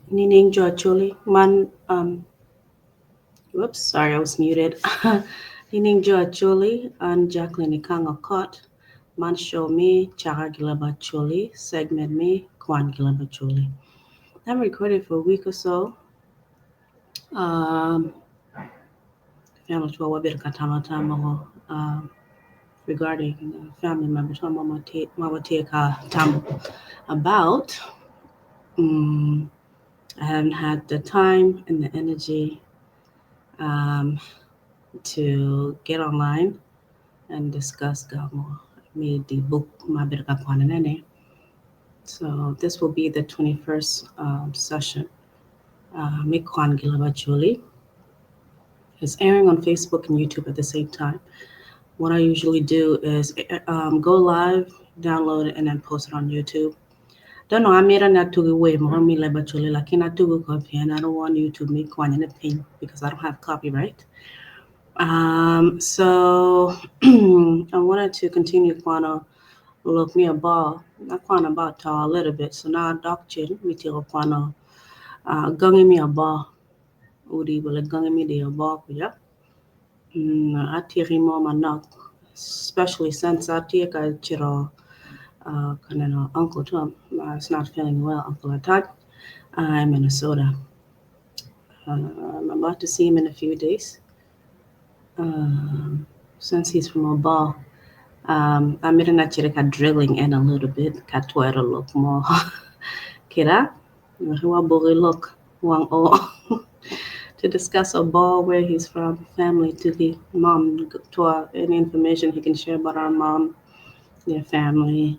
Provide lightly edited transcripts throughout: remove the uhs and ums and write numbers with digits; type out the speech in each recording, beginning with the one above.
Nining jo Acholi man um, whoops, sorry, I was muted. Nining jo Acholi an Jacqueline Ikang Okot man show me Chaka gi Leb Acholi segment me Kwan gi Leb Acholi. I haven't recorded for a week or so. Um, family to wabedo ka tamo tamo regarding family members ma watye ka tamo about. I haven't had the time and the energy to get online and discuss gamo me the book ma abedo ka kwanone ni. So this will be the 21st session me Kwan gi Leb Acholi. It's airing on Facebook and YouTube at the same time. What I usually do is go live, download it, and then post it on YouTube. Don't know, amito ni atugi wer mogo me leb Acholi lakini atugo ko pien I don't want YouTube me kwanyone piny because I don't have copyright. So I wanted to continue kwano lok me abo. Akwano about to a little bit, so now adok cen me tyeko kwano gangi me abo. Odi wala gangi me di abo kuca. Atyeki mo manok, especially since atye ka cito ka neno Uncle Tom. Is not feeling well, Uncle Atat in Minnesota. I'm about to see him in a few days. Since he's from Obal, amito ni acit ka drilling in a little bit ka twero lok mo kira wabuki lok wang o to discuss Obal, where he's from, family to the mom, to any information he can share about our mom, their family,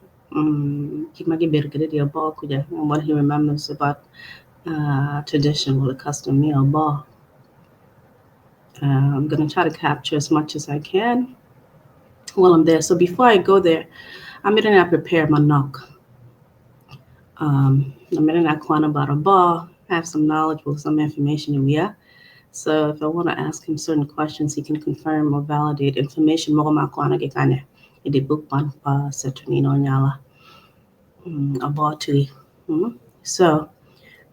kit ma gibedo kwede i Obal kuca, and what he remembers about tradition or the custom me Obal. I'm going to try to capture as much as I can while I'm there. So before I go there, I'm going to prepare my knock. I'm going to kwan about Obal, have some knowledge with some information in here. So if I want to ask him certain questions, he can confirm or validate information mogo ma akwano kikanya i the book man pa Saturnino Nyala about to. So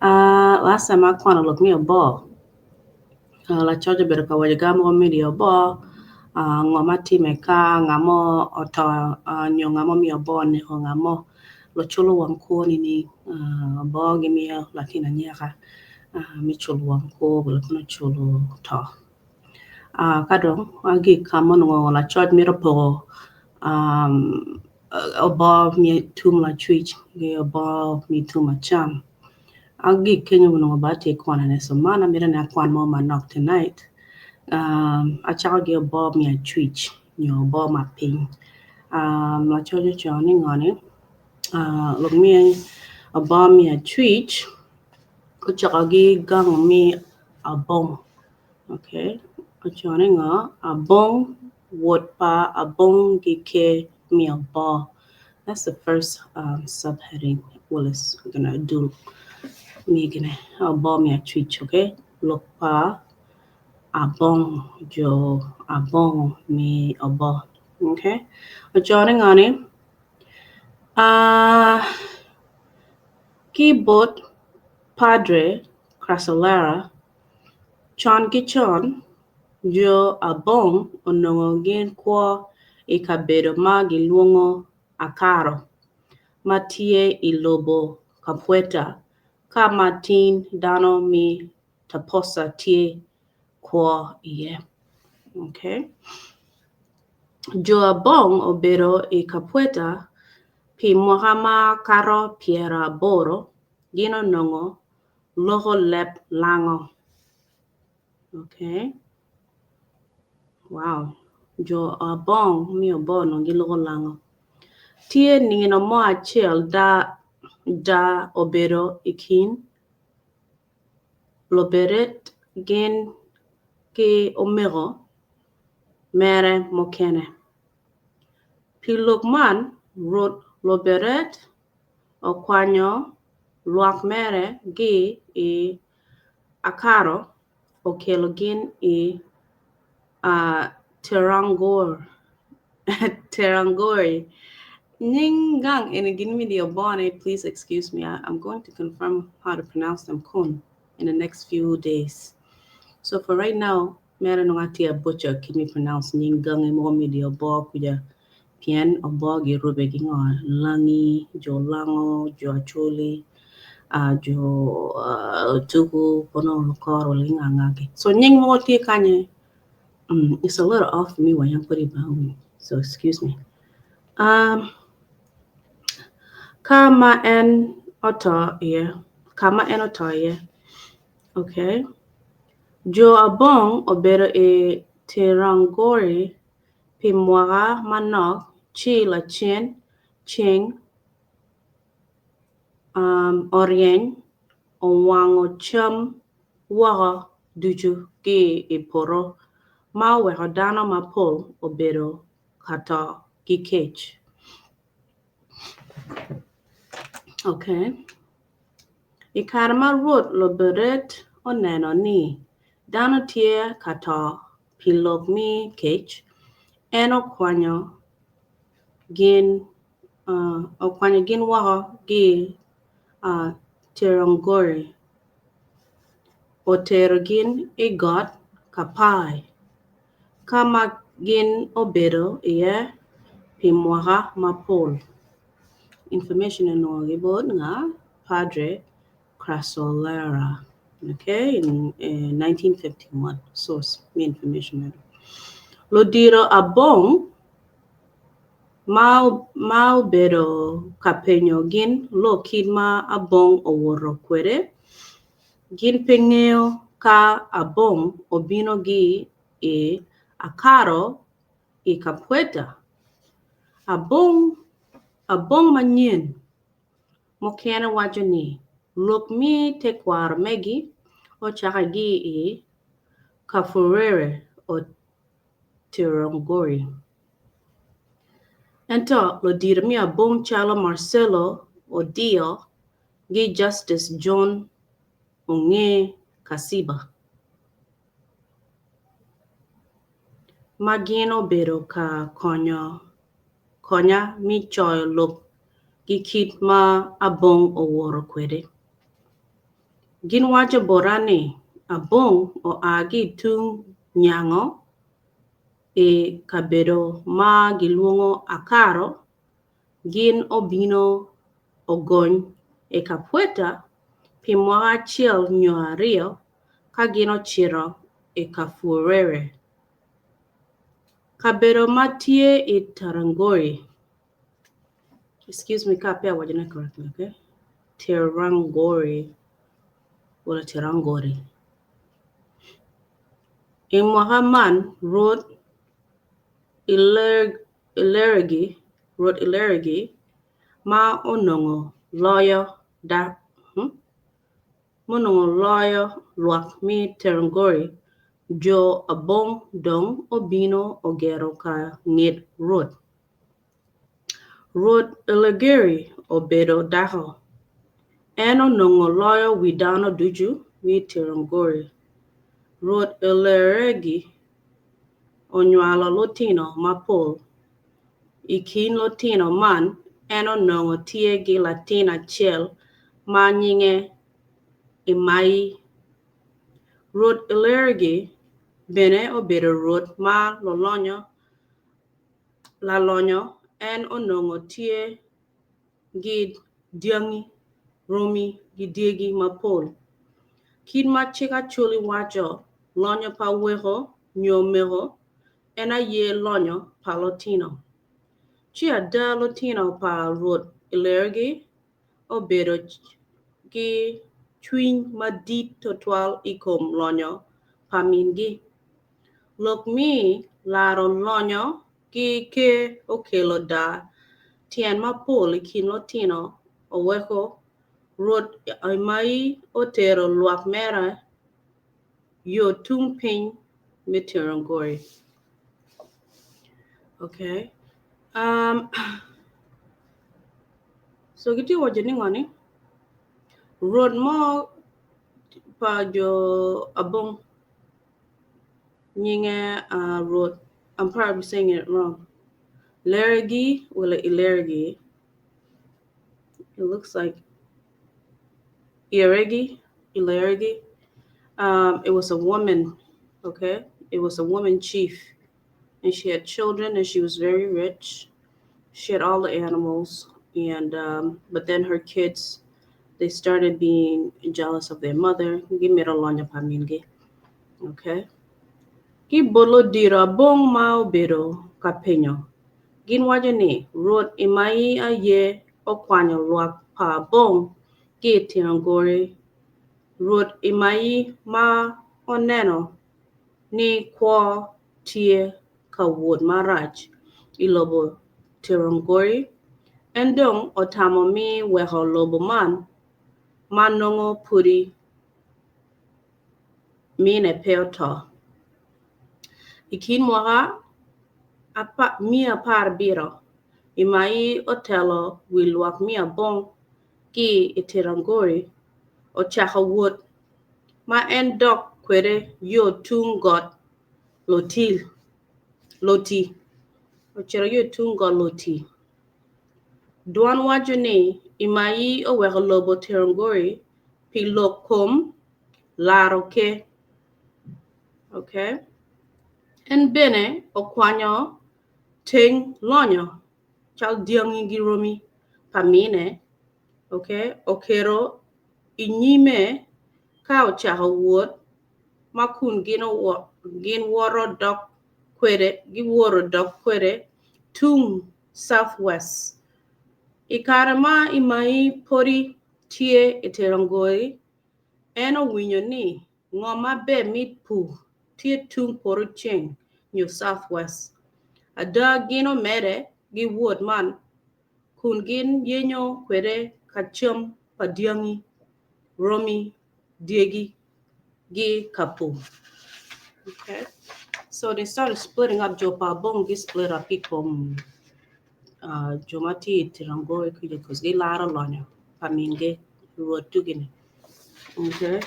last time akwano lok me Obal. Lacoc obedo ka waco ga mogo me di Obal ngo ma time ka nga mo oto nyo nga mo miyo Obal oneko nga mo luculo wang kwo ni Obal gimiyo latin anyaka me culo wang kwo wala kono culo to. Ka dong agik ka ma onongo lacoc mito poko Obal me tum lacwic ki Obal me tum acam. Agik kenyo onongo ba atye kwanone so man amito ni akwan mo manok tonight. Acako ki Obal me acwic nyo Obal ma piny. Lacoc ocoyo ni ngo ni lok me Obal me acwic ocako ki gang me Abong. Okay, ocoyo ni ngo Abong wod pa Abong gike me Obal. That's the first subheading. Well, it's gonna do me gonna Obal me acwic, okay? Lok pa Abong jo Abong me Obal. Okay? Ocoyo ni ngo ni ki bot Padre Crasolera con ki con jo Abong onongo gin kwo i kabedo ma gilwongo Akaro ma tye i lobo Kapweta ka ma tin dano me Taposa tye kwo iye. Okay. Jo Abong obedo i Kapweta pi mwaka ma kato 80 gin onongo loko leb Lango. Okay. Wow. Jo Abong me Obal onongo giloko Lango. Tye nino mo acel da da obedo i kin Loberet gin ki omego mere mukene. Pi lok man, Rwot Loberet okwanyo lwak mere gi i Akaro okelo gin i Terangori. Nying gang eni gin mi di obone, please excuse me. I'm going to confirm how to pronounce them kun in the next few days. So for right now, mere nongo atye butcher kit me pronounce nying gangi mogo mi di obo kuja pien obo girube ki ngo Langi, jo Lango, jo Acholi, jo Otugu, kono Lukoro, wala ki nga nga ki. So nying mogo tye kanye, it's a little off for me wayang pud ibawi. So excuse me. Ka ma en oto iye, ka ma en oto iye. Okay. Jo Abong obedo i Tirangori pi mwaka manok ci lacen ceng oryeny owango cam woko ducu ki i poto ma oweko dano mapol obedo ka to ki kec. Okay. I kare ma Rwot Loberet oneno ni dano tye ka to pi lok me kec, en okwanyo gin woko ki Tirongori, otero gin i got Kapai, ka ma gin obedo iye pi mwaka mapol. Information onongo ki bot nga Padre Crasolera, okay, in 1951, source me information meno. Ludiro Abong ma obedo ka penyo gin lok kit ma Abong owoto kwede, gin pe ngeyo ka Abong obino gi i Akaro i Kapweta. Abong Abong manyen mukene waco ni lok me tekwaro megi ocake ki i Kafurere Otirongori. Ento ludito me Abong calo Marcelo Odio ki Justice John Onge Kasiba ma gin obedo ka konya me coyo lok ki kit ma Abong owoto kwede. Gin waco bota ni Abong oa ki tung nyango i kabedo ma gilwongo Akaro, gin obino ogony i Kapweta pi mwaka acel nyo aryo ka gin ocito i Kafurere, kabedo ma tye i Tarangori. Excuse me ka pe awacone correctly, okay? Tirangori wala Tirangori. I mwaka man, Rwot Ilergi ma onongo loyo lwak me Tirangori, jo Abong dong obino ogero ka nget Rwot. Rwot Ilergi obedo dako. En onongo loyo wi dano ducu me Tirangori. Rwot Ilergi onywalo lutino mapol. I kin lutino man, en onongo tye ki latin acel ma nyinge Imai. Rwot Ilergi bene obedo rwot ma lalonyo en onongo tye ki dyangi, romi ki dyegi mapol. Kit ma cik Acholi waco, lonyo pa weko nyo mego en aye lonyo pa lutino. Ci ada lutino pa Rwot Ilergi obedo ki cwiny madit twatwal i kom lonyo pa mingi. Lok me laro lonyo ki ker okelo daa tyen mapol i kin lutino oweko Rwot Imai otero lwak mere yo tung piny me Tirongori. Okay. So gitye waco ni ngo ni Rwot mo pa jo Abong nyinge Rwot I'm probably saying it wrong. Lergi wala Ilergi. It looks like Iregi, Ilergi. It was a woman, okay? It was a woman chief. And she had children and she was very rich. She had all the animals. And but then her kids, they started being jealous of their mother. Gimito lonyo pa mingi. Okay? Ki bot ludito abong ma obedo ka penyo, gin waco ni, Rwot Imai aye okwanyo lwak pa abong ki i Tirangori. Rwot Imai ma oneno ni kwo tye ka wot marac i lobo Tirangori, en dong otamo me weko lobo man ma nongo pudi mine pe oto. I kin mwaka 170, Imai otelo wi lwak me abong ki i Tirangori, ocako wot ma en dok kwede yo tung got Loti. Ocito yo tung got Loti. Dwan waco ni Imai oweko lobo Tirangori pi lok kom laro ker. Okay. En bene okwanyo teng lonyo cal dyangi ki romi pa mine, okay, oketo i nyime ka ocako wot ma kun gin woto dok kwede tung South West. I kare ma Imai podi tye i Tirangori, en owinyo ni ngo maber me pur tye tung poto ceng nyo South West. Ada gin omede gi wot man kun gin yenyo kwede ka cam pa dyangi, romi, dyegi gi ka pur. Okay. So they started splitting up jo pa abong gi split up ki kom jo ma tye i Tirangori kuca cause gilaro lonyo pa mingi rwot tugi-ni. Okay.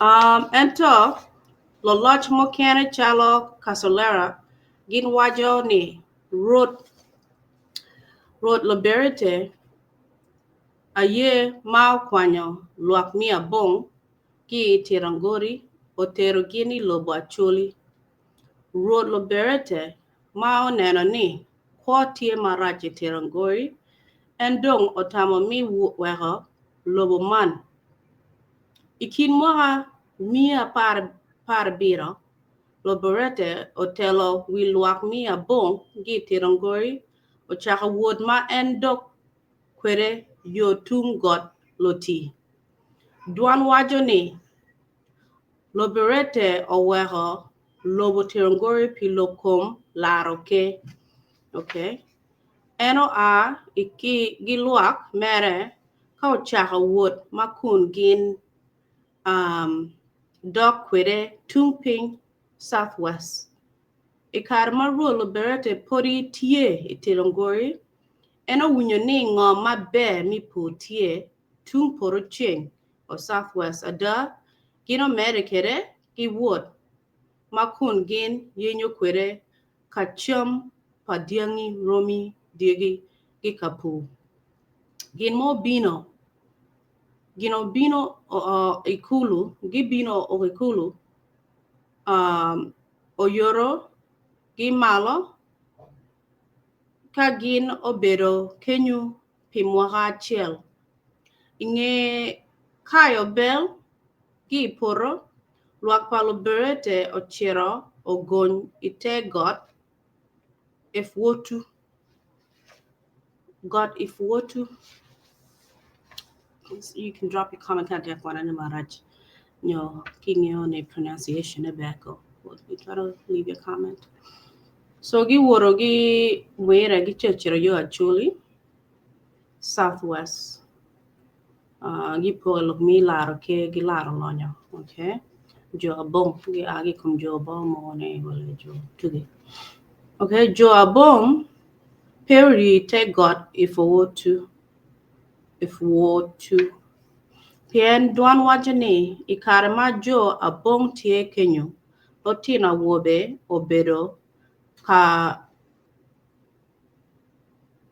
Ento loloc mukene calo Kasolera gin waco ni Rwot Rwot Luberete aye ma okwanyo lwak me abong ki i Tirangori otero gin i lobo Acholi. Rwot Luberete ma oneno ni kwo tye marac i Tirangori, en dong otamo me weko lobo man. I kin mwaka 170, Luberete otelo wi lwak me abong ki i Tirangori ocako wot ma en dok kwede yo tung got Loti. Dwan waco ni Luberete oweko lobo Tirangori pi lok kom laro ker. Okay. En oa ki lwak mere ka ocako wot ma kun gin dok kwede tung piny, South West. I kare ma Rwot Luberete podi tye i Tirangori, en owinyo ni ngo maber me pur tye tung poto ceng o South West. Ada, gin omede kwede ki wot ma kun gin yenyo kwede ka cam pa dyangi, romi, dyegi ki ka pur. Gin ma obino, gin obino i kulu, gibino i kulu, oyoro gi malo ka gin obedo kenyu pi mwaka acel. I nge kayo bel ki i poto, lwak pa Luberete ocito ogony i te got Efwotu. Got Ifwotu. You can drop your comment ka kwana ni marac nyo kingeyo ni pronunciation ne ber ko. You try to leave your comment. So giwoto gi wire gicito yo Acholi Southwest. Gipoko lok me laro ker ki laro lonyo. Okay. Jo abong gia ki i kom jo abong mogo ni wala jo tugi. Okay, jo abong pe ori te got Ifwotu. Ifwotu. Pien dwan waco ni i kare ma jo abong tye kenyo, lutino awobe obedo ka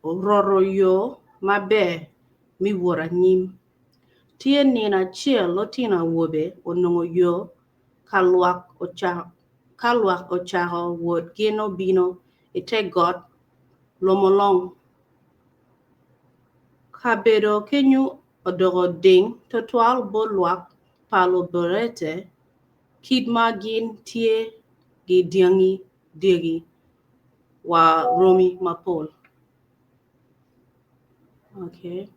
oroto yo maber me wot anyim. Tye nino acel lutino awobe onongo yo ka lwak ocako wot gin obino i te got Lomolong. Kabedo kenyu odoko ding tutwal bot lwak pa Luberete kit ma gin tye ki dyangi, dyegi, wa romi mapol. Okay.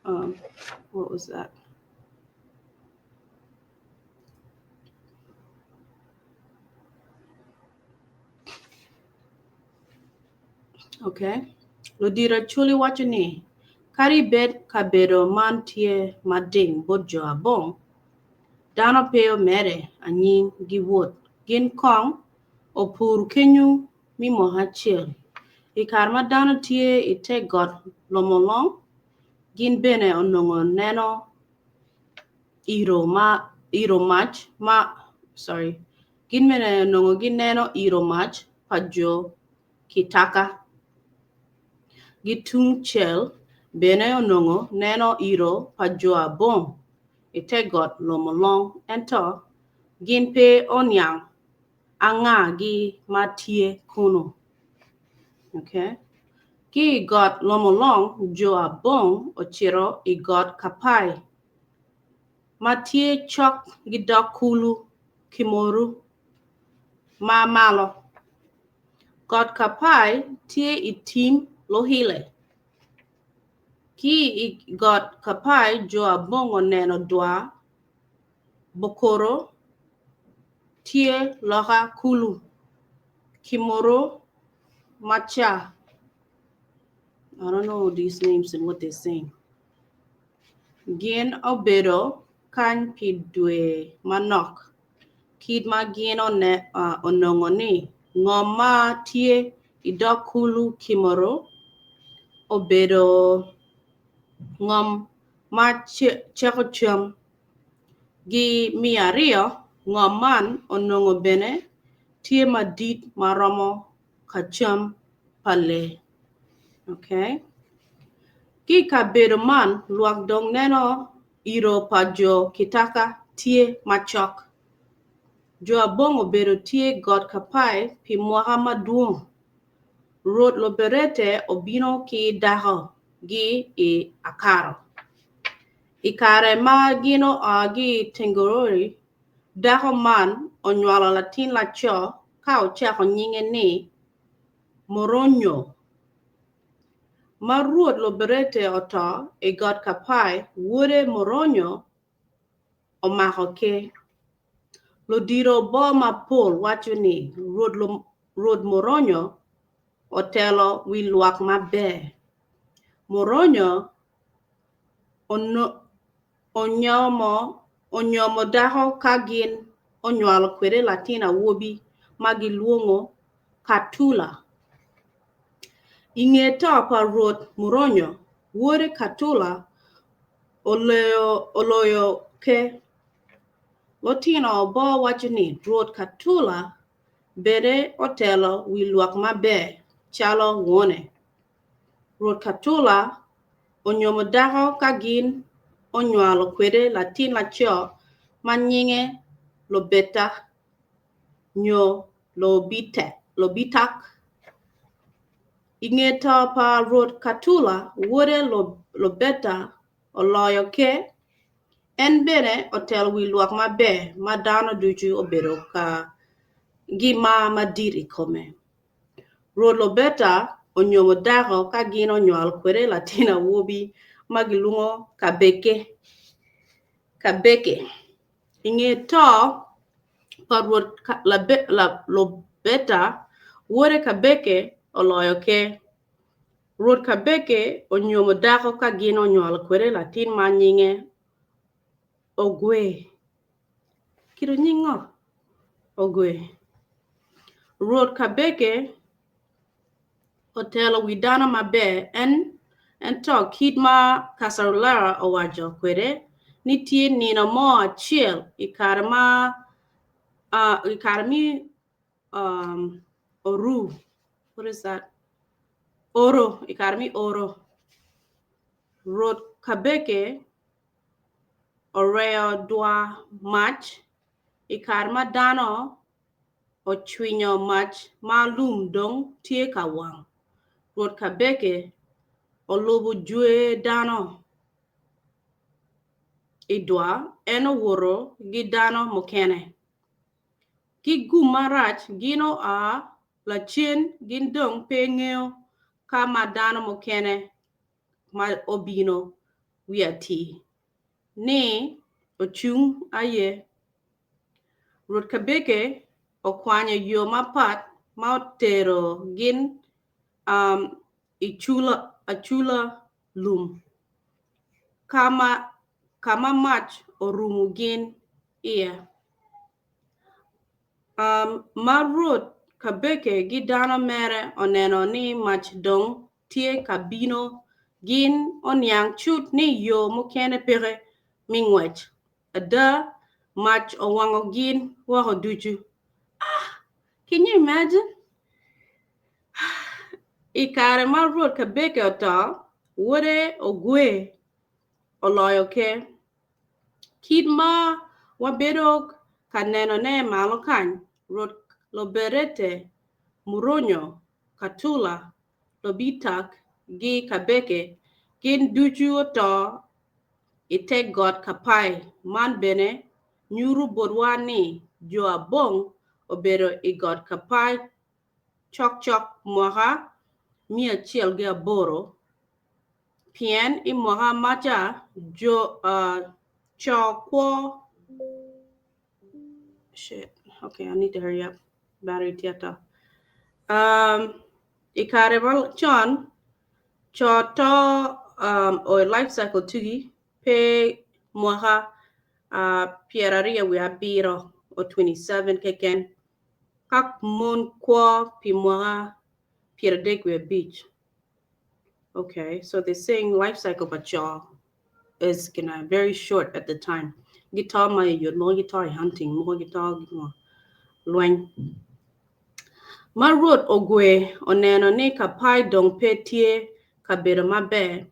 What was that? Okay. Ludito Acholi waco ni, kadi bed kabedo man tye mading bot jo Abong, dano pe omede anyim gi wot gin kong opur kenyu me mwaka acel. I kare ma dano tye i te got Lomolong, gin bene onongo neno iro mac ma sorry gin bene onongo gineno iro mac pa jo Kitaka. Gi tung cel bene onongo neno iro pa jo Abong i te got Lomolong ento gin pe oniang anga-gi ma tye kunu. Okay. Ki i got Lomolong jo Abong ocito i got Kapai ma tye cok gi dog kulu Kimoru ma malo. Got Kapai tye i tim Luhile. Ki i got Kapai jo Abong oneno dwa Bokoro tye loka kulu Kimoru maca. I don't know these names and what they're saying. Gin obedo kany pi dwe manok, kit ma gin onongo ni ngom ma tye i dog kulu Kimoro obedo ngom ma ceko cam. Gi 200, ngom man onongo bene tye madit ma romo ka cam pa lee. Okay. Ki i kabedo man, lwak dong neno iro pa jo Kitaka tye macok. Jo Abong obedo tye got Kapai pi mwaka madwong. Rwot Loberete obino ki dako gi i Akaro. I kare ma gin oa ki i Tengorori, dako man onywalo latin laco ka ocako nyinge ni Moronyo. Ma Rwot Loberete oto i got Kapai, wode Moronyo omako ker. Ludito oboo mapol waco ni Rwot Moronyo otelo wi lwak maber. Moronyo onyomo dako ka gin onywalo kwede latin awobi ma gilwongo Katula. I nge to pa Rwot Muronyo, wode Katula oloyo ker. Lutino oboo waco ni Rwot Katula bene otelo wi lwak maber calo wone. Rwot Katula onyomo dako ka gin onywalo kwede latin laco ma nyinge Lobeta nyo Lobitak. I nge to pa Rwot Katula, wode Lobeta oloyo ker. En bene otelo wi lwak maber ma dano ducu obedo ka gimar madit i kome. Rwot Lobeta onyomo dako ka gin onywalo kwede latin awobi ma gilwongo Kabeke. Kabeke. I nge to pa Rwot Lobeta, wode Kabeke oloyo ker. Rwot Kabeke onyomo dako ka gin onywalo kwede latin ma nyinge Ogwe. Kito nying ngo? Ogwe. Rwot Kabeke otelo wi dano maber en ento kit ma Kasarulera owaco kwede ni tye nino mo acel i kare ma i kare me oru what is that? Oro, i kare me oro, Rwot Kabeke orweyo dwa mac i kare ma dano ocwinyo mac ma lum dong tye ka wang. Rwot Kabeke olubo jwer dano i dwa, en owoto ki dano mukene. Ki gum marac gin oa lacen gin dong pe ngeyo ka ma dano mukene ma obino wiati ni ocung aye. Rwot Kabeke okwanyo yo mapat ma otero gin i acula lum ka ma mac orumo gin iye. Ma Rwot Kabeke ki dano mere oneno ni mac dong tye ka bino, gin oniang cut ni yo mukene peke me ngwec. Ada, mac owango gin woko ducu. Ah! Can you imagine? I kare ma Rwot Kabeke oto, wode Ogwe oloyo ker. Kit ma wabedo ka nenone malo kany, Rwot Loberete, Muronyo, Katula, Lobitak ki Kabeke gin ducu oto i te got Kapai. Man bene nyuto botwa ni jo Abong obedo i got Kapai cokcok mwaka 108 pien i mwaka maca co kwo i kare macon co to i life cycle tugi pe mwaka 27 or 27 keken ka mon kwo pi mwaka 35. Okay, so they're saying life cycle pa co is gonna very short at the time. Gito ma yot mogo gito i hunting mogo gito lweny. Ma Rwot Ogwe oneno ni Kapai dong pe tye kabedo maber,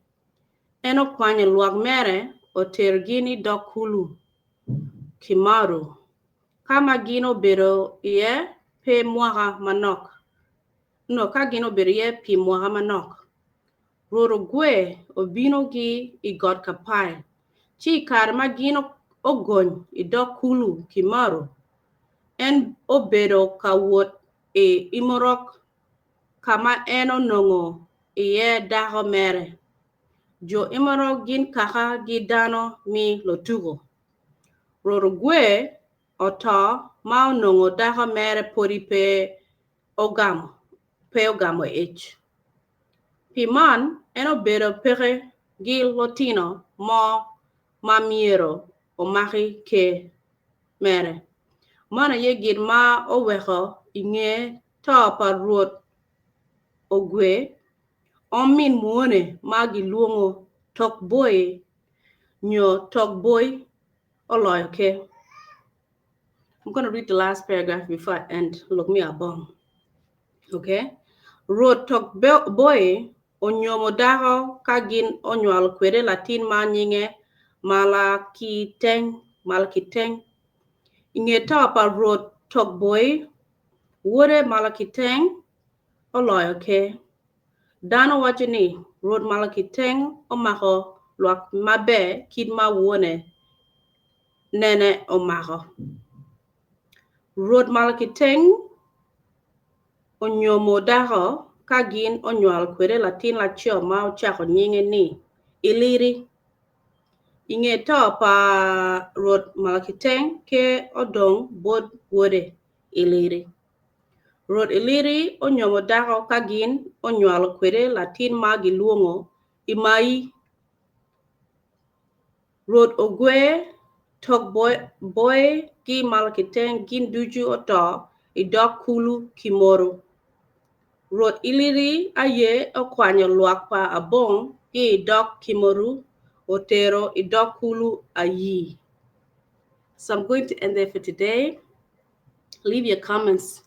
en okwanyo lwak mere otero gin i dog kulu Kimaru, ka ma gin obedo iye pe mwaka manok. No, ka gin obedo iye pi mwaka manok. Rwot Ogwe obino ki i got Kapai, ci i kare ma gin ogony i dog kulu Kimaru, en obedo ka wot i Imorok ka ma en onongo iye dako mere. Jo Imorok gin kaka gi dano me Lotuko. Rwot Ogwe oto ma onongo dako mere pwodi pe ogamo pe ogamo ic. Pi man, en obedo peke gi lutino mo ma myero omaki ker mere. Man aye gin ma oweko i nge to pa Rwot Ogwe, omin mwone ma gilwongo Tokboye nyo Tokboi oloyo ker. I'm going to read the last paragraph before I end. Look me abong. Okay? Rwot Tokboye onyomo dako ka gin onywalo kwede latin ma nyinge Malakiteng. Malakiteng. I nge to pa Rwot Tokboye, wode Malakiteng oloyo ker. Dano waco ni Rwot Malakiteng omako lwak maber kit ma wone nene omako. Rwot Malakiteng onyomo dako ka gin onywalo kwede latin laco ma ocako nyinge ni Iliri. I nge to pa Rwot Malakiteng, ker odong bot wode Iliri. Rwot Iliri onyomo dako ka gin onywalo kwede latin ma gilwongo Imai. Rwot Ogwe, Tokboye ki Malakiteng gin ducu oto i dog kulu Kimoru. Rwot Iliri aye okwanyo lwak pa Abong ki i dog Kimoru otero i dog kulu Ayii. So I'm going to end there for today. Leave your comments.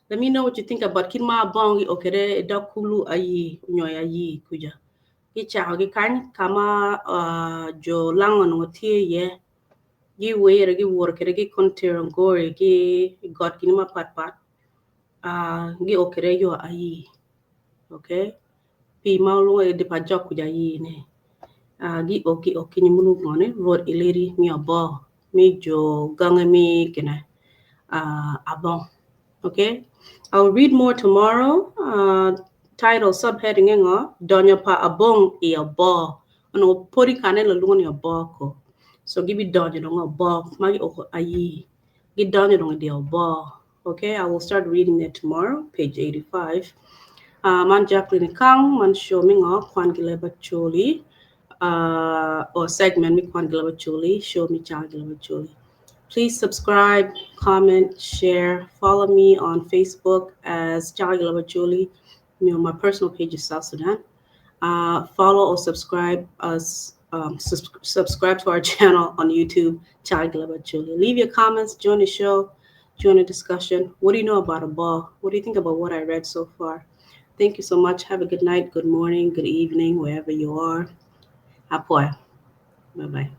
Let me know what you think about kit ma abong gi o kwede i dog kulu ayi nyo i ayi kuca. Gicako ki kany ka ma jo Lango onongo tye iye. Giwere giwoto kwede ki Konterongori ki i got gini mapat pat gio kwede yo ayi. Okay? Pii ma olwongo i dye pa jok kuca ayi ni. Gio gio kenyo ma olwongo ni Rwot Iliri me Oboo me jo gangi me gine Abong. Okay? I'll read more tomorrow. Title subheading ngo Donyo pa Abong i Oboo. Onongo podi kane lulwongo ni Oboo ko. So gibidonyo dong Oboo ma gioko ayi. Gidonyo dong i dye Oboo. Okay, I will start reading it tomorrow, page 85. Man Jacqueline Kang, man show mi ngo kwan gi leb Acholi, or segment mi kwan gi leb Acholi, show mi cang gi leb Acholi. Please subscribe, comment, share, follow me on Facebook as Chang gi leb Acholi. My personal page is South Sudan. Follow or subscribe us, subscribe to our channel on YouTube, Chang gi leb Acholi. Leave your comments, join the show, join the discussion. What do you know about Oboo? What do you think about what I read so far? Thank you so much. Have a good night, good morning, good evening, wherever you are. Apoy. Bye-bye.